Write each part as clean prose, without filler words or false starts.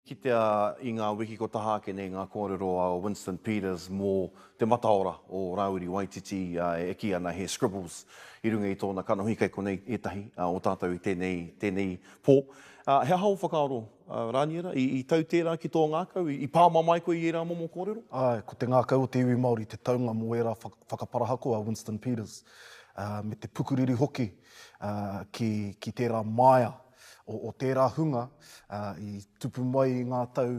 Kitea i ngā wiki ko taha ake nei ngā kōrero a Winston Peters mō te mataora o Rāwiri Waititi e kī ana he scribbles i runga i tōna kanohi kei konei ētahi o tātou i tēnei, tēnei pō. He aha ō whakaaro, Rāniera, i, i tau tērā ki tō ngākau, i, i pāmamae koe i ērā momo kōrero? Āe, ko te ngākau o te iwi Māori te taunga mō ērā whakaparahako a Winston Peters, me te pukuriri hoki ki, ki tērā maea o, o tērā hunga i tupu mai i ngā tau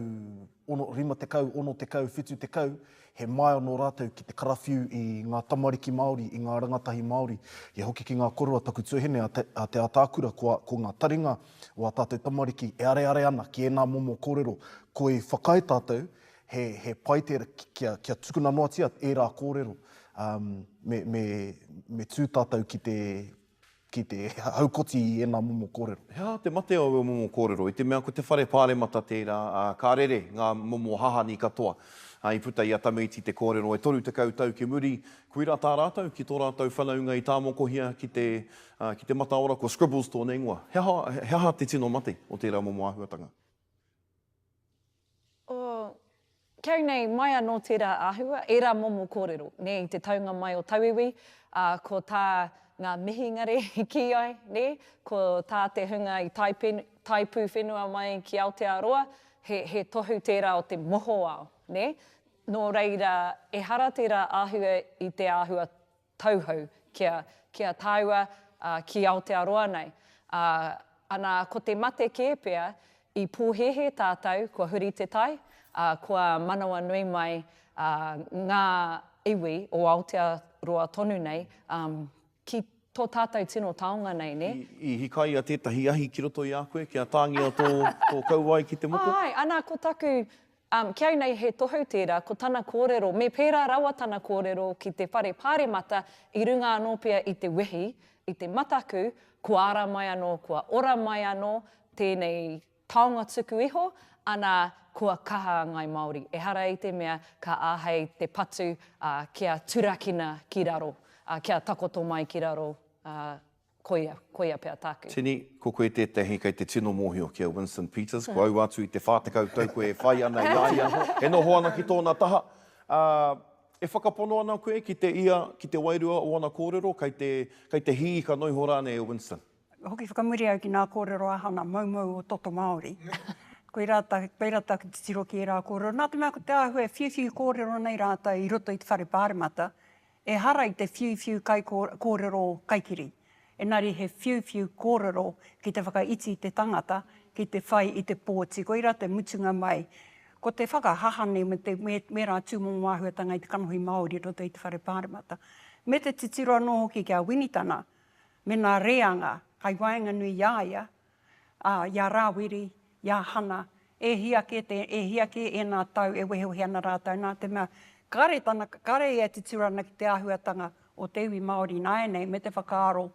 ono, 50, 60, 70, he maea nō rātou ki te karawhiu i ngā tamariki Māori, i ngā rangatahi Māori. Ia hoki ki ngā koroua taku tuahine a Te, a Te Ataakura, ko, ko ngā taringa o ā tātou tamariki e areare ana ki ēnā momo kōrero. Koi whakaae tātou, he, he pai tērā kia, kia tukuna noatia ērā kōrero. Um, me, me, me tū tātou ki te, ki te haukoti i ēnā momo kōrero. He aha te mate o aua momo kōrero? I te mea ko te whare pāremata tērā, ā, ka rere ngā momo hahani katoa. Ā, i puta i a Tamaiti te kōrero e 30 tau ki muri, koirā tā rātou ki tō rātou whanaunga i tāmokohia ki te, ā, ki te mataora, ko Scribbles tōna ingoa. He aha, he aha te tino mate o tērā momo āhuatanga? Oh, ki au nei, mai anō tērā āhua, ērā momo kōrero, nē, i te taunga mai o tauiwi, ā, ko tā ngā mihingare i kī ai, nē, ko tā te hunga i tae, tae pūwhenua mai ki Aotearoa, he, he tohu tērā o te mohoao, nē. Nō reira, ehara tērā āhua i te āhua tauhou kia, kia tāua ki Aotearoa nei. Ā, ana, ko te mate kē pea, i pōhēhē tātou kua huri te tai, ā, kua manawanui mai ngā iwi o Aotearoa tonu nei, ā, ki tō tātou tino taonga nei, nē? I hikaia tētahi ahi ki roto i a koe kia tāngia tō, tō kauae ki te moko? Āe, ana, ko taku Um, ki au nei he tohu tērā, ko tana kōrero, me pērā rawa tana kōrero ki te whare pāremata i runga anō pea i te wehi, i te mataku, kua ara mai anō, kua ora mai anō tēnei taonga tuku iho, ana, kua kaha a Ngāi Māori. Ehara i te mea ka āhei te patu, ā, kia turakina ki raro, ā, kia takoto mai ki raro, ā, Koia, koia pea tāku. Tini, ko koe tētahi kei te tino mōhio ki a Winston Peters, kua aua atu i te 40 tau koe e whai ana i a ia, e noho ana ki tōna taha. Ā, e whakapono ana koe ki te ia, ki te wairua o ana kōrero, kei te, kei te hī ika noiho rānei a Winston? Hoki whakamuri au ki nā kōrero a Hana Moumou o Toto Māori. Koirā ta, koirā taku titiro ki ērā kōrero. Nā te mea ko te āhua e whiuwhiu kōrero nei rātou i roto i te whare pāremata, Ehara i te whiuwhiu kaikōrero kaikiri, engari he whiuwhiu kōrero ki te whakaiti i te tangata, ki te whai i te pōti. Koirā te mutunga mai. Ko te whakahahani me te, me, me rā tūmomo āhuatanga i te kanohi Māori i roto i te Whare Pāremata. Me te titiro anō hoki ki a Winitana me nā reanga kai waenganui i a ia, ā, i a Rāwiri, i a Hana, e hia kē te, e hia kē ēnā tau e wehewehe ana rātou, nā te mea, kāre tana, kāre ia e titiro ana ki te āhuatanga o te iwi Māori ināianei me te whakaaro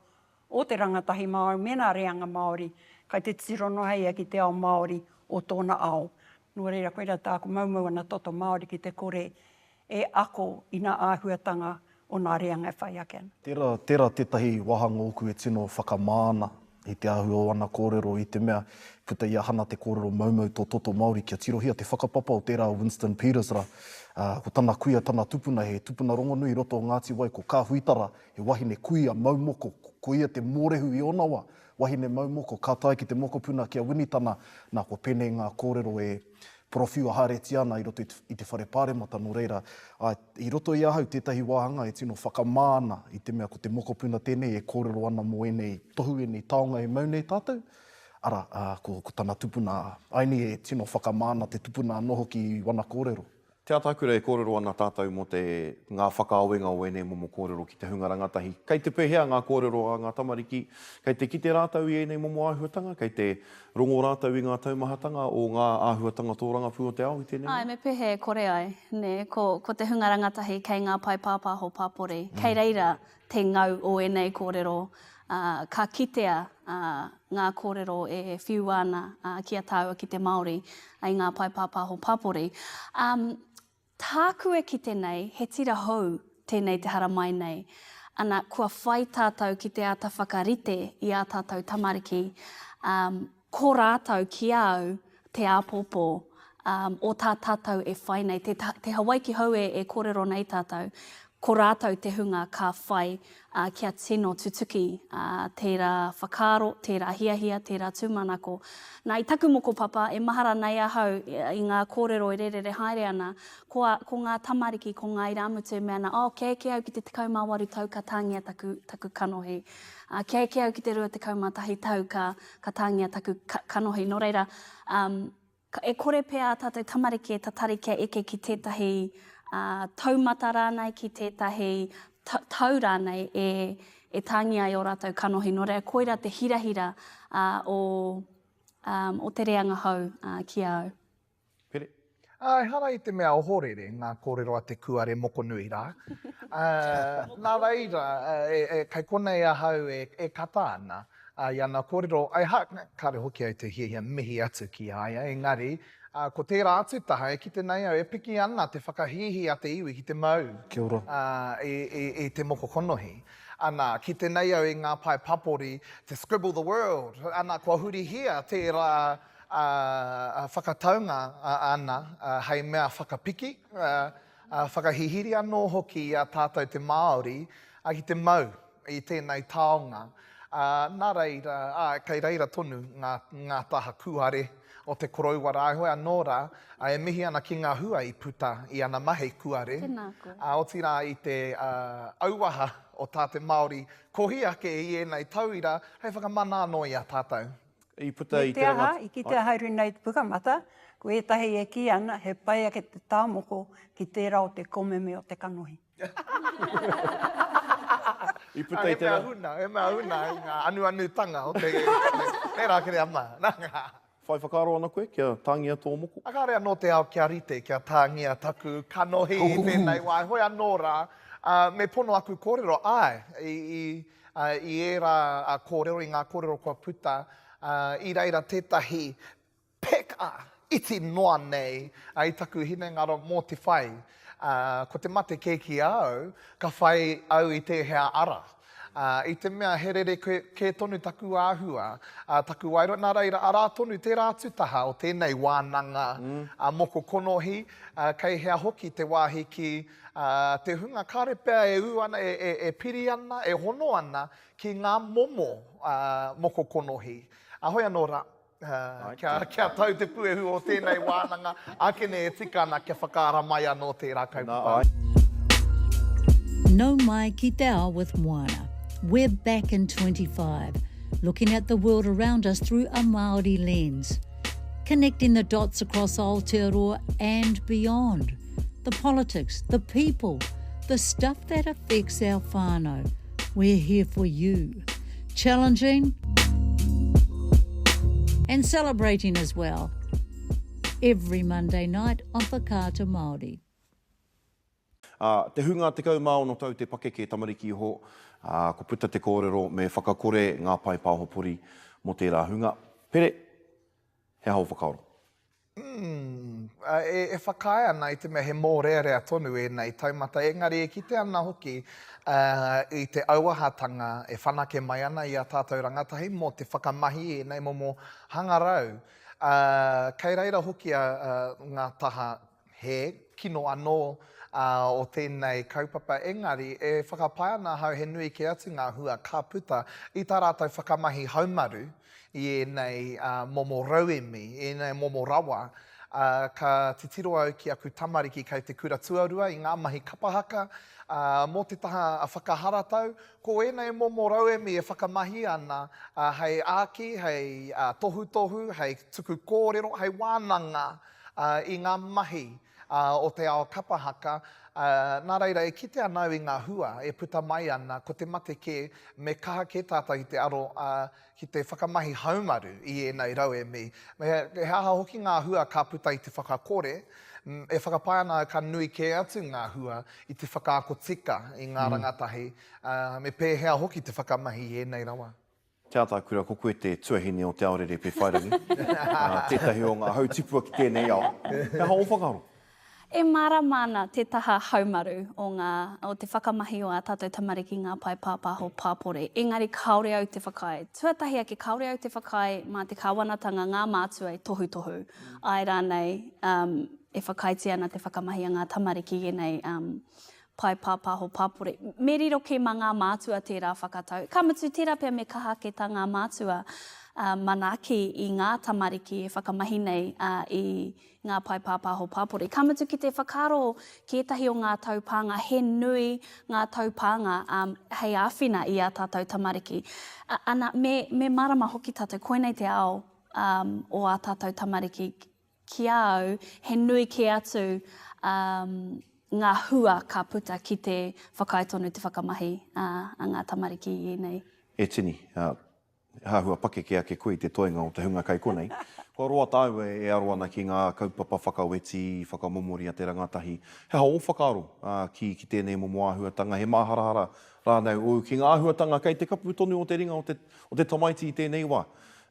o te rangatahi Māori me nā reanga Māori, kai te titiro noa ia ki te ao Māori o tōna ao. Nō reira, koirā tāku moumou ana toto Māori ki te kore e ako i nā āhuatanga o nā reanga e whai ake ana. Tērā, tērā tētahi wāhanga ōku e tino whakamā ana i te āhua o ana kōrero i te mea puta i a Hana te kōrero moumou tō toto Māori kia tirohia te whakapapa o tērā o Winston Peters rā. Ā, ko tana kuia, tana tupuna, he tupuna rongonui i roto o Ngāti Wai, ko Kāhuitara, he wahine kuia mau moko, ko ia te mōrehu i ōna wā, wahine mau moko, ka tae ki te mokopuna ki a Winitana, nā, kua pēnei ngā kōrero e porowhiua haeretia ana i roto i te whare pāremata, nō reira, āe, i roto i ahau tētahi wāhanga e tino whakamā ana i te mea ko te mokopuna tēnei e kōrero ana mō ēnei tohu, ēnei taonga e mau nei tātou, arā, ko, ko tana tupuna, aini e tino whakamā ana te tupuna anō hoki i wana kōrero. Te Atakura e kōrero ana tātou mō te, ngā whakaawenga o ēnei momo kōrero ki te hunga rangatahi. Kei te pēhea ngā kōrero a ngā tamariki? Kei te kite rātou i ēnei momo āhuatanga? Kei te rongo rātou i ngā taumahatanga o ngā āhuatanga tōrangapū o te ao i tēnei wā? Āe, me pēhea e kore ai, nē, ko, ko te hunga rangatahi kei ngā pae pāpāho pāpori, kei reira te ngau o ēnei kōrero, ā, ka kitea, ā, ngā kōrero e whiua ana, ā, ki a tāua ki te Māori, i ngā pae pāpāho pāpori. Ā, tāku e kite nei, he tira hou tēnei te haramai nei. Ana, kua whai tātou ki te āta whakarite i ā tātou tamariki, ā, ko rātou ki a au. te āpōpō o tā tātou e whai nei, te, te Hawaiki hou e, e kōrero nei tātou, ko rātou te hunga ka whai ā, kia tino tutuki ā, tērā whakaaro, tērā hiahia, tērā tūmanako. Nā, i taku mokopapa, e mahara nei ahau i ngā kōrero e rērere haere ana, ko, a, ko ngā tamariki, ko ngā irāmutu e mea ana, oh, kia eke au ki te 18 tau ka tāngia taku, taku kanohi. Ā, kia eke au ki te 21 tau ka, ka tāngia taku ka, kanohi. Nō reira, um, E kore pea ā tātou tamariki e tatari kia eke ki tētahi taumata rānei, ki tētahi tau rānei e, e tāngia ai ō rātou kanohi. Nō reira, koirā te hirahira o, o te reanga hou ki a au. Pere. Ā, ehara i te mea ohorere ngā kōrero a te kūare mokonui rā. Ā, nā reira, e, e, kei konei ahau e, e kata ana. Ā, i ana kōrero, ai ha, kāre hoki au te hiahia mihi atu ki a ia, engari, ā, ko tērā atu taha e kite nei au e piki ana te whakahīhī a te iwi ki te mau, Kia ora. ā, i, i, i te moko konohi. Ana, kite nei au i ngā pae papori, te scribble the world, ana, kua hurihia tērā, ā, whakataunga ana, ā, hei mea whakapiki, ā, ā, whakahihiri anō hoki i a tātou te Māori, ā, ki te mau i tēnei taonga. Ā, nā reira, ā, kei reira tonu ngā, ngā taha kūare o te koroua rā, heoi anō rā, ā, e mihi ana ki ngā hua i puta i ana mahi kūare, Tēnā koe. ā, otirā i te, ā, auaha o tā te Māori kohi ake i ēnei tauira hei whakamana anō i a tātou. I puta Me i te te aha, ranga... i kitea haere nei te pukamata, ko ētahi e kī ana he pai ake te tāmoko ki tērā o te komeme o te kanohi. I puta i te He mea huna, he mea huna i ngā anuanutanga o te, tērā kereama. Whai whakaaro ana koe kia tāngia tō moko? Kāre anō te ao kia rite kia tāngia taku kanohi i tēnei wā, heoi anō rā, me pono aku kōrero, āe, i, i ērā kōrero, i ngā kōrero kua puta, i reira tētahi Peka iti noa nei i taku hinengaro mō te whai. Ko te mate kē ki a au, ka whai au i tēhea ara. I te mea he rerekē tonu taku āhua, taku wairua, nā reira arā tonu tērā atu taha o tēnei wānanga moko konohi, kei hea hoki te wāhi ki te hunga kāore pea e ū ana, e piri ana, e hono ana ki ngā momo moko konohi. Heoi anō rā, Kia, kia tau te puehu o tēnei wānanga, ākene e tika ana kia whakaara mai anō tērā kaupapa. Nau mai ki te ao with Moana. We're back in 25, looking at the world around us through a Māori lens. Connecting the dots across Aotearoa and beyond. The politics, the people, the stuff that affects our whānau. We're here for you. Challenging and celebrating as well. Every Monday night on Whakaata Māori. Ā, te hunga 16 tau te pakeke tamariki iho, ā, ko puta te kōrero me whakakore ngā pae pāhopori mō tērā hunga. Pere, he aha ō whakaaro? Umm, e whakaae ana i te mea he mōrearea tonu ēnei taumata, engari e kite ana hoki i te auahatanga e whanake mai ana i a tātou rangatahi mō te whakamahi i ēnei momo hangarau. Kei reira hoki ngā taha hē, kino anō o tēnei kaupapa, engari e whakapae ana ahau he nui kē atu ngā hua ka puta i tā rātou whakamahi haumaru i ēnei momo rauemi, ēnei momo rawa, ā, ka titiro au ki aku tamariki kei te kura tuarua i ngā mahi kapa haka, ā, mō te taha whakaharatau, ko ēnei momo rauemi e whakamahi ana hei āki, hei tohutohu, hei tuku kōrero, hei wānanga i ngā mahi o te ao kapa haka, nā reira e kite ana au i ngā hua e puta mai ana, ko te mate kē, me kaha kē tātou ki te aro ki te whakamahi haumaru i ēnei rauemi. Me he aha hoki ngā hua ka puta i te whakakore, e whakapae ana au ka nui kē atu ngā hua i te whakaako tika i ngā rangatahi, me pēhea hoki te whakamahi i ēnei rawa. Te Ataakura, ko koe te tuahine o Te Aorere Pewhairangi, tētahi o ngā hautipua ki tēnei ao. He aha ō whakaaro? E mārama ana te taha haumaru o ngā, o te whakamahi o ā tātou tamariki i ngā pae pāpāho pāpori, engari kāore au te whakaae. Tuatahi ake kāore au te whakaae mā te kāwanatanga ngā mātua e tohutohu, āe rānei, um, e whakaaetia ana te whakamahi a ngā tamariki i ēnei um, pae pāpāho pāpori. Me riro kē mā ngā mātua tērā whakatau. Ka mutu, tērā pea me kaha ake tā ngā mātua manaaki i ngā tamariki e whakamahi nei i ngā pae pāpāho pāpori. Ka mutu ki te whakaaro ki ētahi o ngā taupānga, he nui ngā taupānga hei āwhina i ā tātou tamariki. Ana, me, me mārama hoki tātou, koinei te ao o ā tātou tamariki Ki a au, he nui kē atu ngā hua ka puta ki te whakaae tonu te whakamahi a ngā tamariki i ēnei. E tini, he āhua pakeke ake koe i te toenga o te hunga kai konei. Kua roa tāua e aro ana ki ngā kaupapa whakaweti, whakamomori a te rangatahi. He aha ō whakaaro ki ki tēnei momo āhuatanga? He māharahara rānei ōu ki ngā āhuatanga kei te kapu tonu o te ringa o te o te tamaiti i tēnei wā?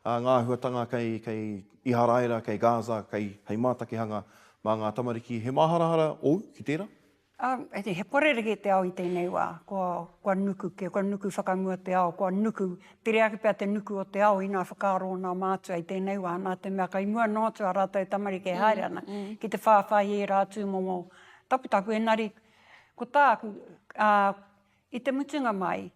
Ngā āhuatanga kei kei Iharaira, kei Gaza, kei hei mātakihanga mā ngā tamariki, he māharahara ōu ki tērā? Ā, he porereke te ao i tēnei wā, kua, kua nuku kē, kua nuku whakamua te ao, kua nuku, tere ake pea te nuku o te ao i ngā whakaaro o ngā mātua i tēnei wā, nā te mea kei mua noa atu ā rātou tamariki e haere ana ki te whāwhā i ērā tūmomo taputapu, engari ko tāku, ā, i te mutunga mai,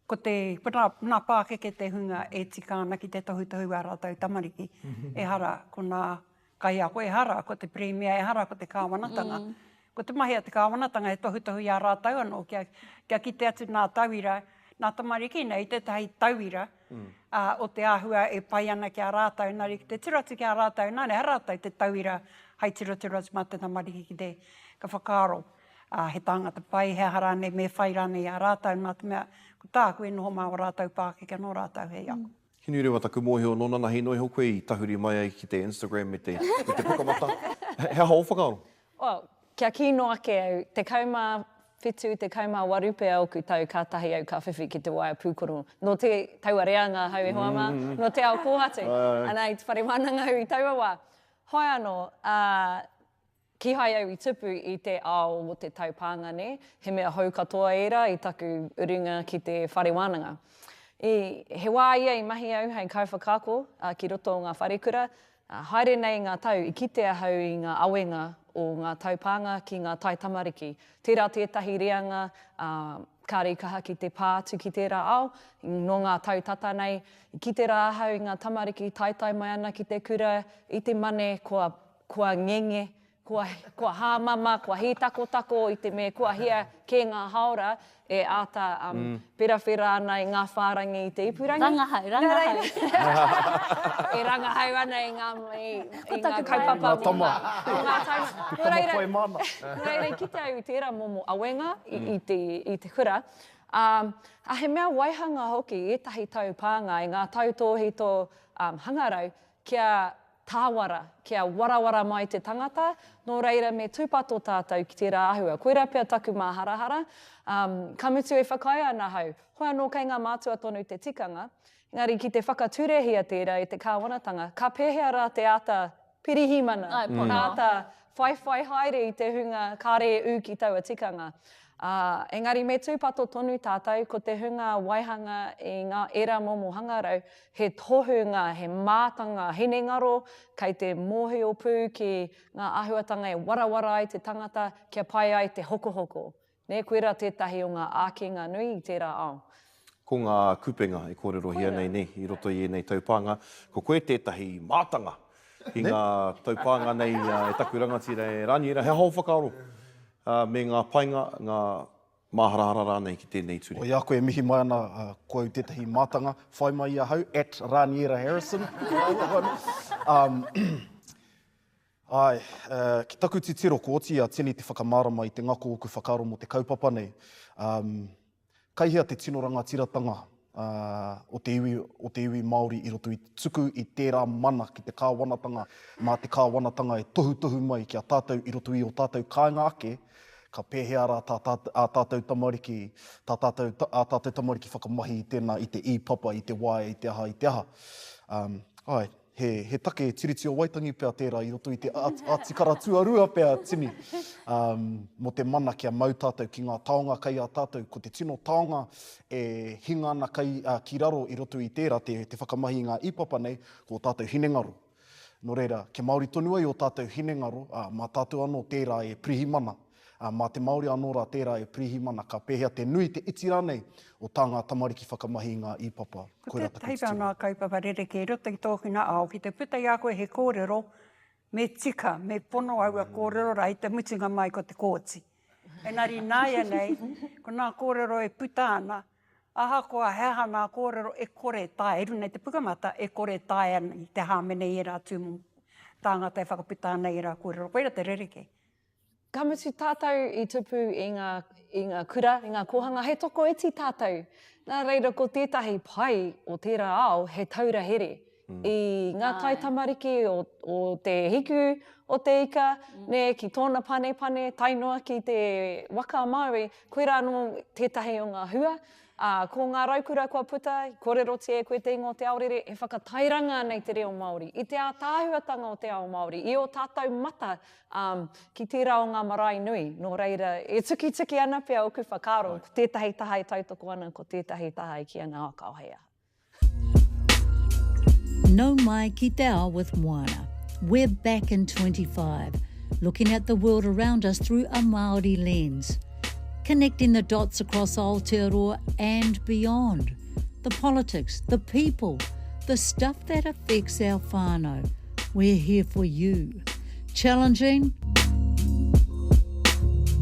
Ko te, ko nā, nā pākeke te hunga e tika ana ki te tohutohu ā rātou tamariki. Ehara ko nā kaiako, ehara ko te Pirimia, ehara ko te kāwanatanga. Ko te mahi a te kāwanatanga he tohutohu i a rātou anō kia, kia kite atu nā tauira, nā tamariki nei tētahi tauira o te āhua e pai ana ki a rātou, nā reira ki te tiro atu ki a rātou, nā, ehara rātou te tauira hai tirotiro atu mā te tamariki ki te, ka whakaaro. ā, he tāngata pai, he aha rānei, me whai rānei i a rātou, nā te mea, ko tāku e noho mā ō rātou pākeke nō rātou hei ako. Hinurewa taku mōhio nō nanahi noa iho koe i tahuri mai ai ki te Instagram me te, me te Pukamata. He aha ō whakaaro? Well, kia kī noa ake au, 17, 18 pea ōku tau kātahi au ka whiwhi ki te waea pūkoro. Nō te, taua reanga ahau e hoa mā, nō te ao kōhatu. Ana i te whare wānanga au i taua wā. Hoi anō, ā, Kīhai au i tupu i te ao o te taupānga nē, he mea hou katoa ērā i taku urunga ki te whare wānanga. I, he wā ia i mahi au hei kaiwhakaako ki roto o ngā wharekura, haere nei ngā tau i kite ahau i ngā awenga o ngā taupānga ki ngā taitamariki. Tērā tētahi reanga, ā, kāre i kaha ki te pā atu ki tērā ao, nō ngā tau tata nei, i kite rā ahau i ngā tamariki taetae mai ana ki te kura i te mane kua Kua ngenge, kua, kua hāmama, kua hītakotako i te me kua hia kē ngā hāora e āta um, wherawhera ana i ngā whārangi i te ipurangi. Rangahau, rangahau. E rangahau ana i ngā, i, i ngā kaupapa mō ngā, mō ngā taima. Te tama whai mana. Nō reira, i kite au i tērā momo awenga i, i, te, i te kura. Um, a he mea waihanga hoki ētahi taupānga i ngā tautōhito um, hangarau kia tāwara, kia warawara mai te tangata, nō reira me tūpato tātou ki tērā āhua. Koirā pea taku māharahara, um, ka mutu e whakaae ana ahau, hoi anō kei ngā mātua tonu te tikanga, engari ki te whakaturehia tērā e te kāwanatanga, ka pēhea rā te āta pirihimana, Ai, pono. āta whaiwhai haere i te hunga kāre e ū ki taua tikanga. Ā, engari me tūpato tonu tātou, ko te hunga waihanga i ngā ērā momo hangarau, he tohunga, he mātanga hinengaro, kei te mōhio pū ki ngā āhuatanga e warawara ai te tangata kia pai ai te hokohoko. Nē, koirā tētahi o ngā ākinga nui i tērā ao. Ko ngā kupenga e kōrerohia nei nē, i roto i ēnei taupānga, ko koe tētahi mātanga i ngā taupānga nei e taku rangatira e Raniera, he aha ō whakaaro me ngā painga, ngā māharahara rānei ki tēnei ture? I a koe e mihi mai ana, ko au tētahi mātanga, whai mai i ahau, at Raniera Harrison. Āe, ki taku titiro, kua oti i a Tini te whakamārama i te ngako o ōku whakaaro mō te kaupapa nei. Kai hea te tino rangatiratanga o te iwi, o te iwi Māori i roto i te tuku i tērā mana ki te kāwanatanga, mā te kāwanatanga e tohutohu mai ki a tātou i roto i ō tātou kāinga ake, ka pēhea rā tā tā, ā tātou tamariki, tā tātou, ā tātou tamariki whakamahi i tēnā, i te e-papa, i te waea, i te aha, i te aha. Āe. He, he take Tiriti o Waitangi pea tērā i roto i te atikara tuarua pea, Tini, um, mō te mana kia mau tātou ki ngā taonga kei a tātou. Ko te tino taonga e hinga ana kai, uh, ki raro i roto i tērā, te, te whakamahi i ngā ipapa nei, ko ō tātou hinengaro. Nō reira, kia Māori tonu ai ō tātou hinengaro, ā, mā tātou anō tērā e pirihimana, ā, mā te Māori anō rā tērā e pirihimana, ka pēhea te nui, te iti rānei o tā ngā tamariki whakamahi i ngā īpapa. Ko Koirā taku tētahi pea titiro. ngā kaupapa rerekē i roto i tōku nā ao, ki te puta i a koe he kōrero, me tika, me pono aua kōrero rā i te mutunga mai ko te kōti. Engari ināianei, ko ngā kōrero e puta ana, Ahakoa he aha ngā kōrero e kore e taea, i runga i te pukamata, e kore e taea i te hāmene i ērā tūmomo tāngata e whakaputa ana i ērā kōrero. Koira te rerekē. Ka mutu tātou i tupu i ngā, i ngā kura, i ngā kōhanga, he tokoiti tātou. Nā reira ko tētahi pai o tērā ao he taura here i ngā taitamariki o, o te hiku o te ika, nē, ki tōna panepane, tae noa ki te waka a Māui, koirā anō tētahi o ngā hua. Ā, ko ngā raukura kua puta, i kōrerotia e koe te ingoa o Te Aorere, e whakatairanga ana i te reo Māori, i te ātaahuatanga o te ao Māori, i ō tātou mata, ā, ki tērā o ngā marae nui. Nō reira, e tukituki ana pea ōku whakaaro, ko tētahi taha e tautoko ana, ko tētahi taha e kī ana, oh, kao hei aha. No mai ki te ao with Moana. We're back in 25, looking at the world around us through a Māori lens. Connecting the dots across Aotearoa and beyond. The politics, the people, the stuff that affects our whānau. We're here for you. Challenging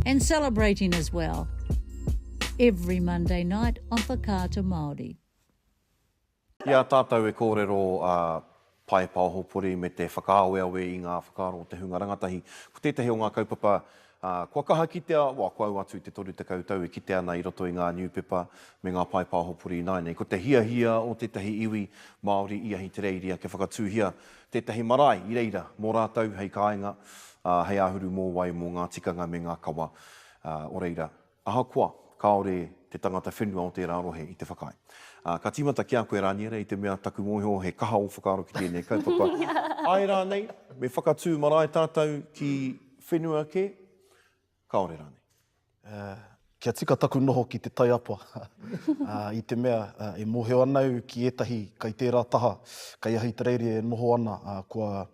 and celebrating as well. Every Monday night on Whakaata Māori. I a tātou e kōrero a Pae Paohopori me te whakaaweawe i ngā whakaaro o te hunga rangatahi, ko tētahi o ngā kaupapa kua kaha kitea, wā, kua au atu i te 30 tau e kite ana i roto i ngā niupepa me ngā pae pāhopori ināianei, ko te hiahia o tētahi iwi Māori i Ahitereiria kia whakatūhia tētahi marae i reira mō rātou hei kāinga, hei āhuru mōwai mō ngā tikanga me ngā kawa o reira. Ahakoa, kāore te tangata whenua o tērā rohe i te whakaae. Ā, ka tīmata ki a koe, Rāniera, i te mea taku mōhio he kaha ō whakaaro ki tēnei kaupapa. Āe rānei, me whakatū marae tātou ki whenua kē? Kāore rānei? Kia tika taku noho ki te taiapa, ā, i te mea e mōhio ana au ki ētahi kai tērā taha, kai Ahitereiria e noho ana, ā, kua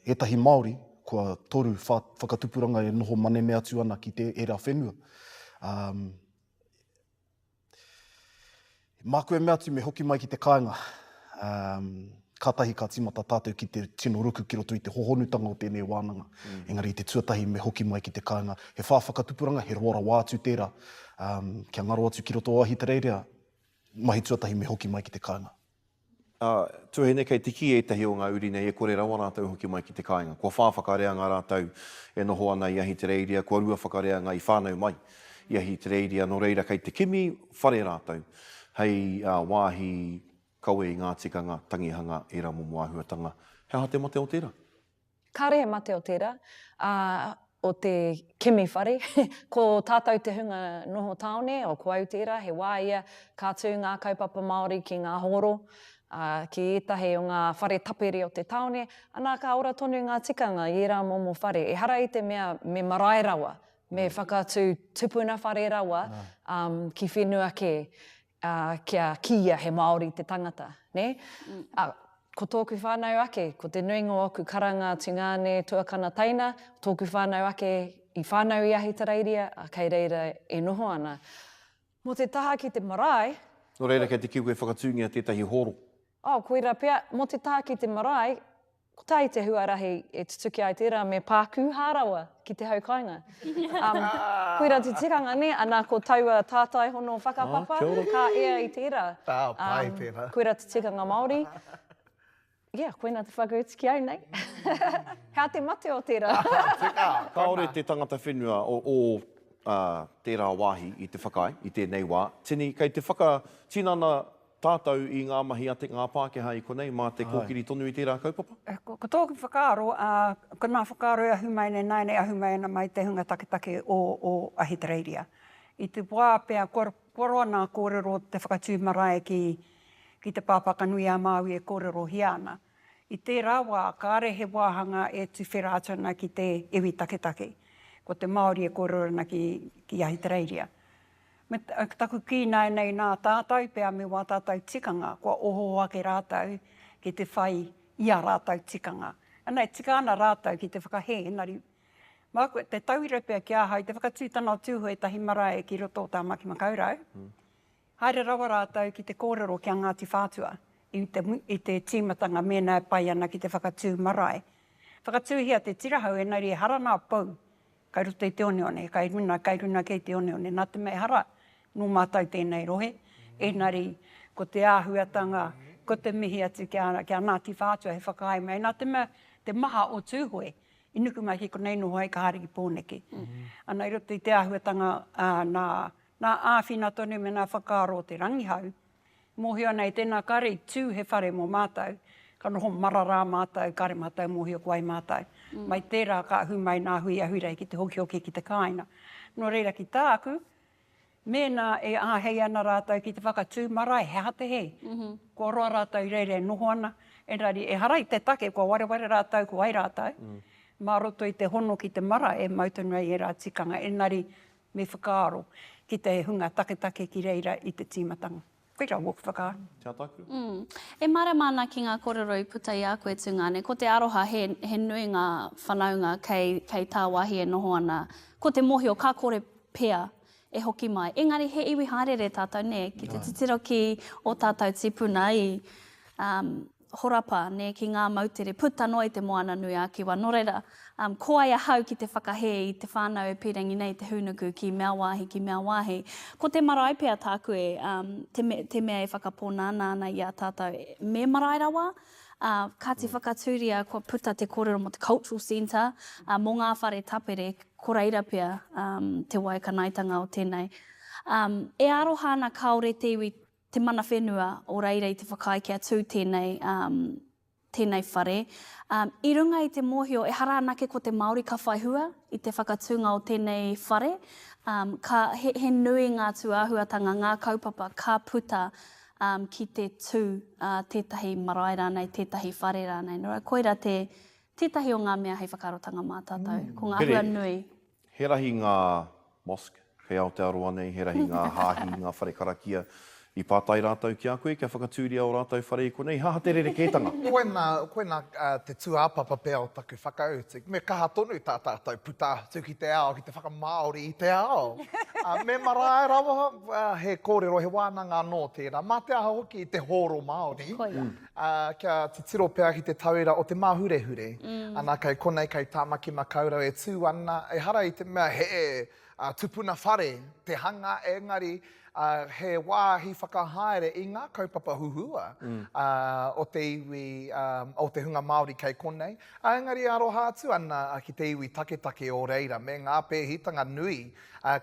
ētahi Māori kua toru whakatupuranga e noho manene atu ana ki te ērā whenua. Um, māku e mea atu me hoki mai ki te kāinga. Um, kātahi ka tīmata tātou ki te tino ruku ki roto i te hohonutanga o tēnei wānanga. Mm. Engari i te tuatahi me hoki mai ki te kāinga. He whā whakatupuranga, he roa rawa atu tērā. Um, kia ngaro atu ki roto o Ahitereiria, mahi tuatahi me hoki mai ki te kāinga. Ā, tuahine kei te kī ētahi o ngā uri nei e kore rawa rātou hoki mai ki te kāinga. Kua whā whakareanga rātou e noho ana i Ahitereiria, kua rua whakareanga i whānau mai i Ahitereiria, nō reira kei te kimi whare rātou hei wāhi kawe i ngā tikanga, tangihanga, ērā momo āhuatanga. He aha te mate o tērā? Kāre he mate o tērā, ā, o te kimi whare. Ko tātou te hunga noho tāone, o ko au tērā, he wā ia ka tū ngā kaupapa Māori ki ngā hōro, ā, ki ētahi o ngā whare tapere o te tāone, anā ka ora tonu ngā tikanga i ērā momo whare. Ehara i te mea me marae rawa, me whakatū tupuna whare rawa, ā, ki whenua kē. ā, kia kīia he Māori te tangata, nē? Ā, ko tōku whānau ake, ko te nuinga o aku karanga, tungāne, tuakana, teina, tōku whānau ake i whānau i Ahitereiria, ā, kei reira e noho ana. Mō te taha ki te marae. Nō reira, kei te kī koe whakatūngia tētahi hōro. Oh, koira pea, mō te taha ki te marae, kotahi te huarahi e tutuki ai tērā me pākūhā rawa ki te hau kāinga. Um, koira te tikanga, nē, ana ko taua tātai hono whakapapa, ah, ka ea i tērā. Ah, pai um, tērā. Koira te tikanga Māori. Yeah, koina te whakautu ki au nei. Hea te mate o tērā? Tika, Kāore te tangata whenua o, o uh, tērā wāhi i te whakaae, i tēnei wā. Tini, kei te whakatinana tātou i ngā mahi a te, ngā Pākehā i konei mā te kōkiri tonu i tērā kaupapa? Ko tōku whakaaro, ā, ko ngā whakaaro e ahu mai nei nāianei ahu mai ana mai te hunga taketake o, o Ahitereiria. I te wā pea kua, kua roa nā kōrero te whakatū marae ki, ki Te Pāpakanui-a-Māui e kōrerohia ana. I tērā wā, kāre he wāhanga e tuwhera atu ana ki te iwi taketake. Ko te Māori e kōrero ana ki, ki Ahitereiria. Me taku kī nāianei nā tātou pea me wā tātou tikanga, kua ohooho ake rātou ki te whai i ā rātou tikanga. Ana, e tika ana rātou ki te whakahē, engari, māku, te tauira pea ki ahau, te whakatūtanga o Tūhoe tahi marae ki roto o Tāmaki Makaurau, Haere rawa rātou ki te kōrero ki a Ngāti Whātua i te, i te tīmatanga mēnā e pai ana ki te whakatū marae. Whakatūhia te tirahau engari ehara nā pou kai roto i te oneone, kai runa, kai runa kei te oneone, nā te mea ehara nō mātou tēnei rohe, engari ko te āhuatanga, ko te mihi atu ki a, ki a Ngāti Whātua he whakaae mai, nā te mea te maha o Tūhoe i nuku mai ki konei noho ai ka haere ki Pōneke. Ana i roto i te āhuatanga, ā, nā Nā āwhina tonu me nā whakaaro o te rangihau, mōhio ana e tēnā kāre i tū he whare mō mātou, ka noho mararā mātou, kāre mātou mōhio ko wai mātou. Mai tērā ka ahu mai nā hui ahurei ki te hokihoki ki te kāinga. Nō reira ki tāku, mēnā e āhei ana rātou ki te whakatū marae, he aha te hē? Kua roa rātou i reira e noho ana, engari ehara i te take kua wareware rātou ko wai rātou, mā roto i te hono ki te marae e mau tonu ai ērā tikanga, engari Me whakaaro ki te hunga taketake ki reira i te tīmatanga. Koirā wōku whakaaro. Kia taku. Mm. E mārama ana ki ngā kōrero i puta i a koe Tungane, ko te aroha he, he nui ngā whanaunga kei, kei tāwāhi e noho ana. Ko te mōhio ka kore pea e hoki mai. Engari he iwi haereere tātou nē, ki te titiro ki ō tātou tīpuna i, um, horapa, nē, ki ngā moutere puta noa i te Moana-nui-a-Kiwa. Nō reira, um, ko ai ahau ki te whakahē i te whānau e pīrangi nei te hūnuku ki mea wāhi, ki mea wāhi. Ko te marae pea tāku e, um, te, me, te mea e whakapōnānā ana i a tātou. Me marae rawa, ā, kāti whakatūria kua puta te kōrero mō te cultural centre, ā, mō ngā whare tapere, ko reira pea, um, te waekanaetanga o tēnei. Um, e aroha ana kāore te iwi te mana whenua o reira i te whakaae kia tū tēnei, um, tēnei whare. Um, I runga i te mōhio, ehara anake ko te Māori ka whai hua i te whakatūnga o tēnei whare, um, ka, he, he nui ngā tūāhuatanga, ngā kaupapa ka puta um, ki te tū uh, tētahi marae rānei, tētahi whare rānei. Nō reira, koira te, tētahi o ngā mea hei whakaarotanga mā tātou, mm. ko ngā hua nui. He rahi ngā mosque kei Aotearoa nei, he rahi ngā hāhi, ngā whare karakia. I pātai rātou ki a koe kia whakatūria ō rātou whare i konei, he aha te rerekētanga? Koinā, koinā te tūāpapa pea o taku whakautu. Me kaha tonu tā tātou puta atu ki te ao, ki te whakamāori i te ao. Me marae rawa, he kōrero, he wānanga anō tērā. Mā te aha hoki i te hōro Māori. Koia. Ā, kia titiro pea ki te tauira o te māhurehure. Ana, kei konei, kei Tāmaki Makaurau e tū ana, ehara i te mea he tupuna whare te hanga, engari he wāhi whakahaere i ngā kaupapa huhua o te iwi, o te hunga Māori kei konei, ā, engari e aroha atu ana ki te iwi taketake o reira me ngā pēhitanga nui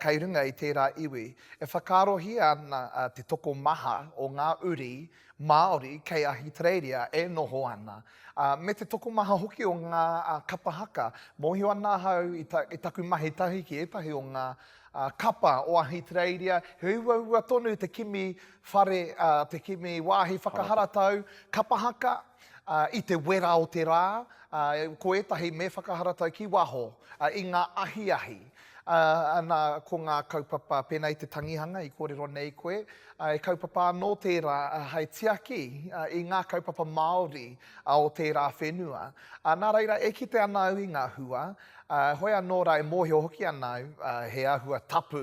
kei runga i tērā iwi. E whakaarohia ana te tokomaha o ngā uri Māori kei Ahitereiria e noho ana, ā, me te tokomaha hoki o ngā kapa haka. Mōhio ana ahau i ta, i taku mahi tahi ki ētahi o ngā kapa o Ahitereiria, he uaua tonu te kimi whare, ā, te kimi wāhi whakaharatau kapa haka, ā, i te wera o te rā, ā, ko ētahi me whakaharatau ki waho, ā, i ngā ahiahi. Ā, ana, ko ngā kaupapa pēnā i te tangihanga i kōrero nei koe, ā, he kaupapa anō tērā hei tiaki i ngā kaupapa Māori o tērā whenua. Ā, nā reira, e kite ana au i ngā hua, ā, hoi anō rā e mōhio hoki ana au, ā, he āhua tapu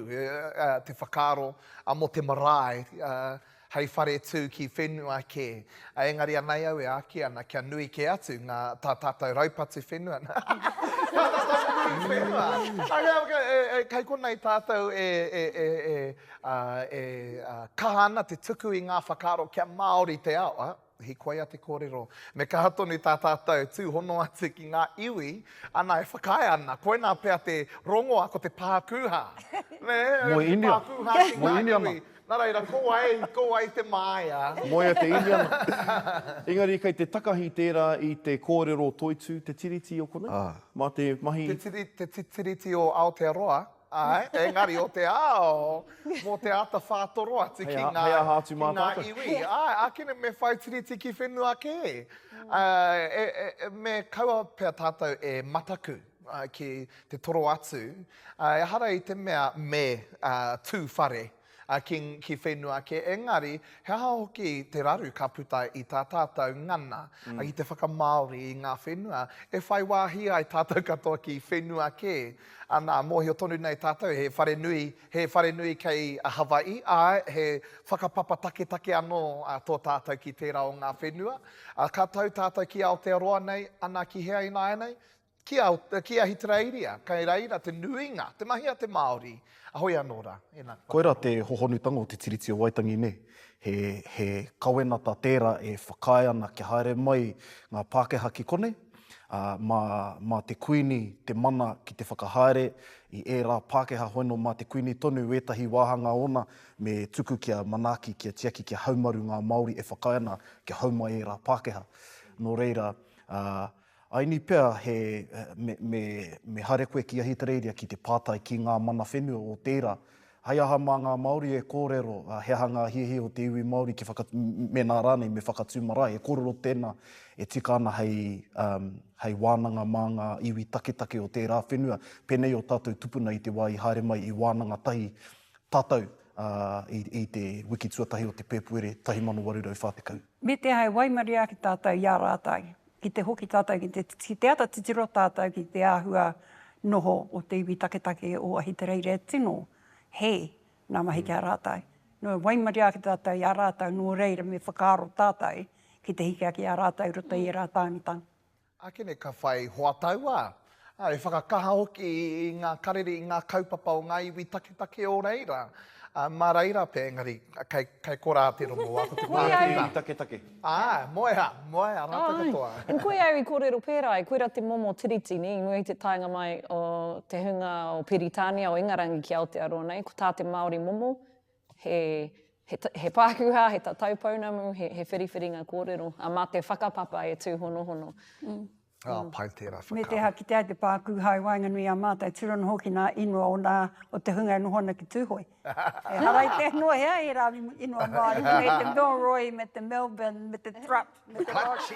te whakaaro mō te marae, ā, hei whare tū ki whenua kē. Engari anei au e āki ana kia nui kē atu ngā, tā tātou raupatu whenua. Tā tātou nui whenua. Kei konei tātou e, e, e, e, e kaha ana te tuku i ngā whakaaro kia Māori te ao. A, hikoia te kōrero. Me kaha tonu tā tātou tūhono atu ki ngā iwi, ana e whakaae ana, koinā pea te rongoa ko te pākūhā. Nē, Moe te Inia. pākūhā ki Moe ngā Inia ana. iwi. Nā reira, ko wai, ko wai te māia? Moea te Iniana. Engari kei te takahi tērā i te kōrero toitū te Tiriti o konei? Mā te mahi. Te tiri, te Tiriti o Aotearoa, ā. Āe, engari o te ao, mō te āta whātoro atu ki ngā, hei aha atu mā tātou. Ki ngā iwi. Āe, ākene me whai tiriti ki whenua kē. E, e, me kaua pea tātou e mataku ki te toro atu. Ehara i te mea me tū whare ki, ki whenua kē, engari he aha hoki te raru ka puta i tā tātou ngana ki te whakamāori i ngā whenua e whai wāhi ai tātou katoa ki whenua kē. Ana, mōhio tonu nei tātou he whare nui, he whare nui kei Hawaii, āe, he whakapapa taketake anō tō tātou ki tērā o ngā whenua. Ka tau tātou ki Aotearoa nei, ana ki hea ināianei? Ki, ki Ahitereiria, kei reira te nuinga, te mahi a te Māori, hoi anō rā, ēnā. Koirā te hohonutanga o te Tiriti o Waitangi nē. He, he kawenata tērā e whakaae ana kia haere mai ngā Pākehā ki konei, ā, mā, mā te Kuini te mana ki te whakahaere i ērā Pākehā hoino mā te Kuini tonu ētahi wāhanga ōna me tuku kia manaaki, kia tiaki, kia haumaru ngā Māori e whakaae ana kia hau mai ērā Pākehā. Nō reira, ā, Aini pea he, me, me, me haere koe ki Ahitereiria ki te pātai ki ngā mana whenua o tērā. Hei aha mā ngā Māori e kōrero, he aha ngā hiahia o te iwi Māori ki whaka, mēnā rānei me whakatū marae, he kōrero tēnā e tika ana hei, um, hei wānanga mā ngā iwi taketake o tērā whenua, pēnei o tātou tupuna i te wā i haere mai i wānanga tahi tātou, ā, i, i te wiki tuatahi o te Pēpuere 1840. Me te aha e waimarie ake tātou i a rātou. Ki te hoki tātou ki te, ki te ata titiro tātou ki te āhua noho o te iwi taketake o Ahitereiria tino hē ngā mahi ki a rātou. Nō e waimarie ake tātou i a rātou nō reira me whakaaro tātou ki te hiki ake i a rātou i roto i ērā tāmitanga. Ākene ka whai hoa tauā, ā, e whakakaha hoki i ngā karere, i ngā kaupapa o ngā iwi taketake o reira. Ā, mā reira pea, engari, kei, kei korā te rongoā, ko te Koia au. Iwi taketake. Ā, moea, moea rātou katoa. Āe, koia au i kōrero pērā ai, koirā te momo tiriti, nē, i mua i te taenga mai o te hunga o Piritānia, o Ingarangi ki Aotearoa nei, ko tā te Māori momo, he, he, he pākūhā, he tatau pounamu, he, he whiriwhiringa kōrero, ā, mā te whakapapa e tūhonohono. Ah, pai tērā whakaaro. Me te aha, kitea ai te pākūhā i waenganui i a mātou, tūrano hoki nā ingoa o nā, o te hunga e noho ana ki Tūhoe. Ehara i te ingoa hea ērā ingoa Māori, me te Milroy, me te Melbourne, me te Thrupp, me te Rogers.